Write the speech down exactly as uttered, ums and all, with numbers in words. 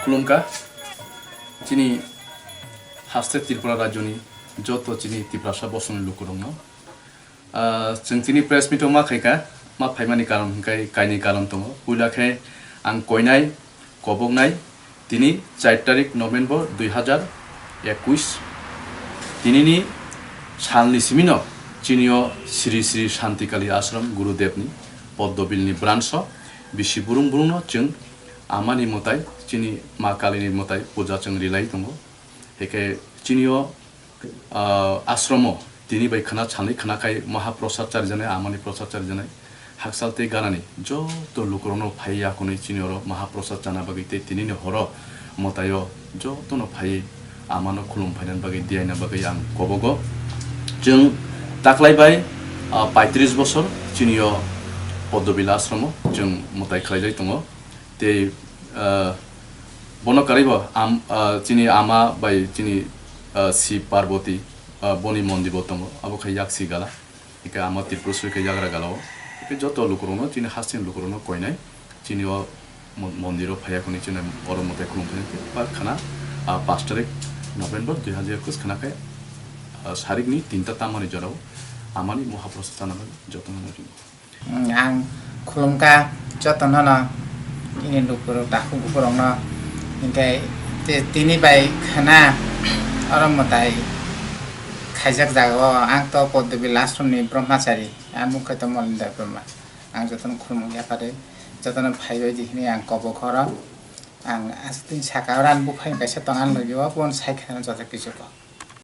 Khulumkha, chini haste Tripura rajyoni joto chini Tiprasa bosongni lukurokno. Ah, chwng chini press meet o ma khaikha, ma phaimani karon hwnkhe kainwi karon tongo. Puila khe ang koinai, koboknai, tini char tarik November dui hazar ekush. Tinini salni simino chini o Sri Sri Shantikali Ashram Gurudevni Poddobilni branch o bisi burung burungno chwng amani mwtai, chini ma Kalini mwtai puja chwng rilai tongo. Hwnkhe chini o, ah, ashromo tini bai khwna salnwi khwna khai mahaprasad charijaknai, amani prasad charijaknai. Hakchal tei ganani joto lukurokno phaiwi yakunwi chini oro mahaprasad chana bagwi tei tinini horo mwtaio jotono phaiwi amano khulum phainani bagwi, diyaina bagwi ang kobogo. Chwng taklai bai, ah, paitris bosor chini o Poddobil ashromo chwng mwtai khlaijak tongo. Tei, ah, bono karwibo am-, ah, chini ama bai chini, ah, Shiv Parvati, ah, boni mondir bo tongo, abo khe yaksi gala. Hwnkhe ama Tripurasri khe yagra gala o. Hwnkhe joto lukurokno, chini hasteni lukurokno koinai, chini o mon-, mondir o phaiya hwnwi chini oro mwtai khulum phainai. Tei ba khwna, ah, pash tarik November dui hazar ekush khwna khe, ah, sarikni tinta tamani jorao amani mahaprasad chana bagwi jotono ringo. Ang khulumkha jotono no, ini lukurok takhuk bukurokno, hwnkhe ti-, tini bai khwna oro mwtai khaijak jaga o. Ang to Poddobil ashramni brahmachari, ang mung khe to Molindar Brahma. Ang jotono khulumung yaphari, jotono phaibai di hwnwi ang kobok horo. Ang aswk din saka oro ani buphang kaisa tong ani logi o, bono sai khe joto kisu kok.